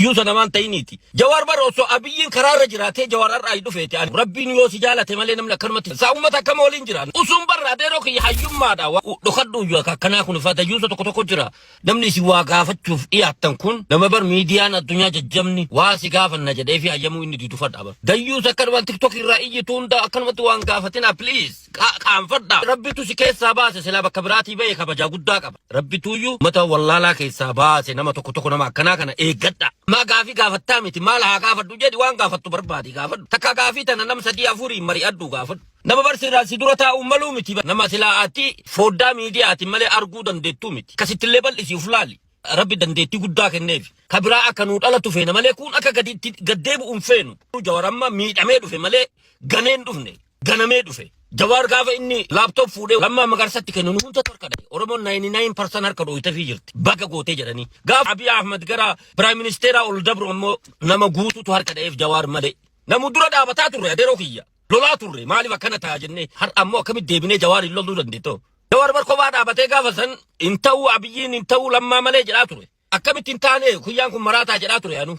Yuusa namaan ta'iniiti. Jawaar bara osoo Abiyyiin karaarra jiraatee Jawaar har'aa hin dhufeeti. Ani Rabbiin yoo si jaalate malee namni akkanumatti saa uummata akkama waliin jira. Usuun barra adeeroo kiyya hayyummaadha. Dhokadhu iyyuu akka akkanaa kun fata yuusa tokko tokko jira. Namni isin waa gaafachuuf dhiyaattan kun nama bar miidiyaan addunyaa jajjabni waa si gaafanna jedhee fi hayyamuu inni didu fadha bar. Dayyuus akkanumaan TikTok irraa iyyitu hunda akkanumatti waan gaafatina please. Qaanfadha. Rabbitu si keessaa baase, silaa bakka biraatii ba'e kabajaa guddaa qaba. Rabbituyyuu mata wallaalaa keessaa baase. Nama tokko tokko, nama akkanaa kana eeggadha. Maa gaafii gaafattaa miti, maal haa gaafadhu jedhi, waan gaafattu barbaadi gaafadhu. Takka gaafii tana nama sadii afurii mari'adhu gaafadhu. Nama barsiirraa si dura taa'uu maluu miti. Nama silaa ati foddaa miidiyaatiin malee arguu dandeettuu miti. Akkasittillee bal'isii uf laali. Rabbi dandeettii guddaa kenneef. Ka biraa akka nuu dhalatu feena malee kun akka gaditti gaddeebi'u hin feenu. Jawar amma miidhamee dhufe malee ganeen dhufne. Ganamee dhufe. Jawaar gaafa inni laptop fuudhee Lammaa Magarsatti kennu nu hundatu harka dhahe. Oromoon 99% harka dhooytafii jirti. Baga gootee jedhanii. Gaafa Abiy Ahmed gara Prime Ministeeraa ol dabru ammoo nama guututu harka dhaheef Jawaar malee. Namu dura dhaabataa turre, adeeroo kiyya. Lolaa turre, maaliif akkana ta'a jennee. Har'a ammoo akkamitti deebinee Jawaar hin loluu dandeettoo? Jawaar bar kophaa dhaabatee gaafa san hin ta'uu, Abiyyiin hin ta'uu, Lammaa malee jedhaa ture. Akkamitti hin taane, kuyyaan kun maraataa jedhaa ture anu.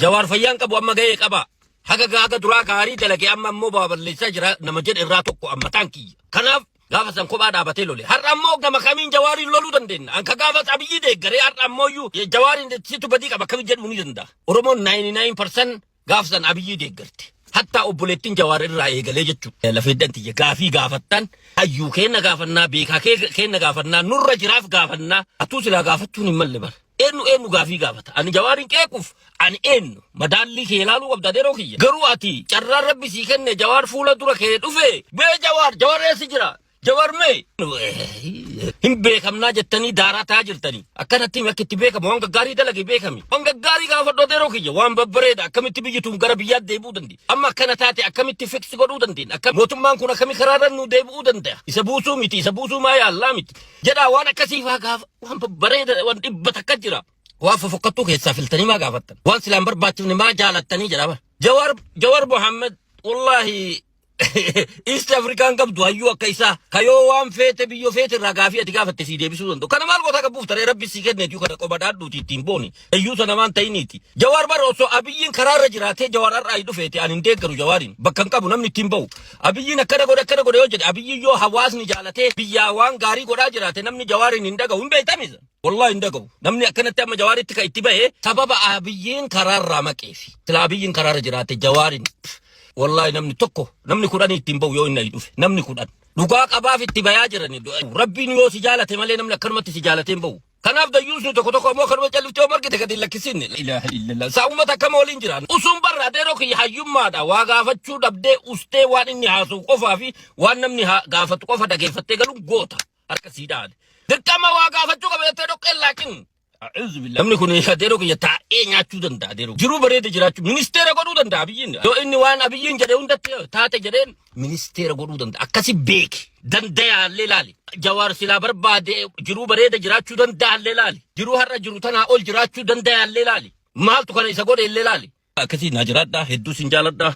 Jawaar fayyaan qabu, amma ga'ee qaba. Haga gaaga duraa gaarii dalage, amma ammoo babal'eessaa jira nama jedhe irraa tokko amma taan kiyya. Kanaaf gaafa san kophaa dhaabatee lole. Har'a ammoo gama kamiin Jawaariin loluu dandeenya? Anka gaafa Abiyyi deeggaree har'a ammoo iyyuu Jawaariin situ badii qaba akkamitti jedhuu ni danda'a. Oromoon 99% gaafa san Abiyyi deeggarte. Hattaa obboleettiin Jawaar irraa eegalee jechuudha. Lafeeddan tiyya, gaafii gaafattan hayyuu keenna gaafannaa, beekaa keenna gaafannaa, nurra jiraaf gaafannaa, atuu silaa gaafachuun hin malle bara. Eenyu eenyu gaafii gaafata? Ani Jawaariin qeequuf ani eenyu? Madaallii kee ilaaluu qabda, adeeroo kiyya. Garuu ati carraan Rabbi sii kenne Jawaar fuula dura kee dhufe. Bee Jawaar, Jawaar eessi jira? Jawaar mee hin beekamnaa jettanii daaraa ta'aa jirtanii. Akkanatti akka itti beekamu waan gaggaarii dalage beekami. Waan gaggaarii gaafadhu, adeeroo kiyya, waan babbareeda. Akkamitti biyyi tun gara biyyaatti deebi'uu dandeenya? Amma akkana taate akkamitti fix godhuu dandeenya? Akka mootummaan kun akkami karaarra nu deebi'uu danda'a? Isa buusuu miti, isa buusuu maa yaallaa miti. Jedhaa waan akkasii faa gaafa, waan babbareeda waan 100 jira. Waan fofokkattuu keessaa filtanii maa gaafattan? Waan silaan barbaachifne maa jaalattanii jedhama. Jawaar, Jawaar Mohammed, wallahi East Afrikaan qabdu hayyuu akka isaa kayoo waan feete biyyoo feete irraa gaafii ati gaafatte sii deebisuu danda'u. Kana maal goota qabbuuf taree? Rabbi sii kenneeti kana qoba dhaadhuuti ittiin booni. Hayyuu sana waan ta'iniiti. Jawaar bara osoo Abiyyiin karaarra jiraatee Jawaar har'aa hin dhufeeti, ani hin deeggaru Jawaariin. Bakka hin qabu namni ittiin bahu. Abiyyiin akkana godhe, akkana godhe yoo jedhe, Abiyyiin yoo hawaasni jaalatee biyyaa waan gaarii godhaa jiraate, namni Jawaariin hin dhaga'u, hin beektamisa. Wallahi hin dhaga'u. Namni akkanatti amma Jawaaritti kan itti bahe sababa Abiyyiin karaarraa maqeefi. Sila Abiyyiin karaarra jiraate Jawaariin wallahi namni tokko, namni 10 ittiin bahu yoo inni dhufe, namni 10. Dhugaa qabaaf itti bayaa jirani. Rabbiin yoo si jaalate malee namni akkanumatti si jaalatee hin bahu. Kanaaf dayyuusni tokko tokko ammoo akkanuma calliftee yoo margite gadi hin lakkisin. Ilaaha illallah. Saa uummata akkama waliin jiraan? Usuun barra, adeeroo kiyya, hayyummaadha. Waa gaafachuu dhabdee ustee waan inni haasa'u qofaa fi waan namni gaafatu qofa dhageeffattee galuun goota. Harka sii dhaale. Dirqama waa gaafachuu qaba jettee dhoqqeen laakin. A'uuzu billah. Namni kun, adeeroo kiyya, taa'ee nyaachuu danda'a adeeroo. Jiruu bareeda jiraachuu ministeera godhuu danda'a Abiyyiin. Yoo inni waan Abiyyiin jedhe hundatti taate jedheen ministeera godhuu danda'a. Akkasi beeki. Dandayaallee laali. Jawaar silaa barbaade jiruu bareeda jiraachuu danda'allee laali. Jiruu har'a jiru tanaa ol jiraachuu danda'allee laali. Maaltu kana isa godhe illee laali. Akkasii naa jiraadhaa, hedduu sin jaaladhaa.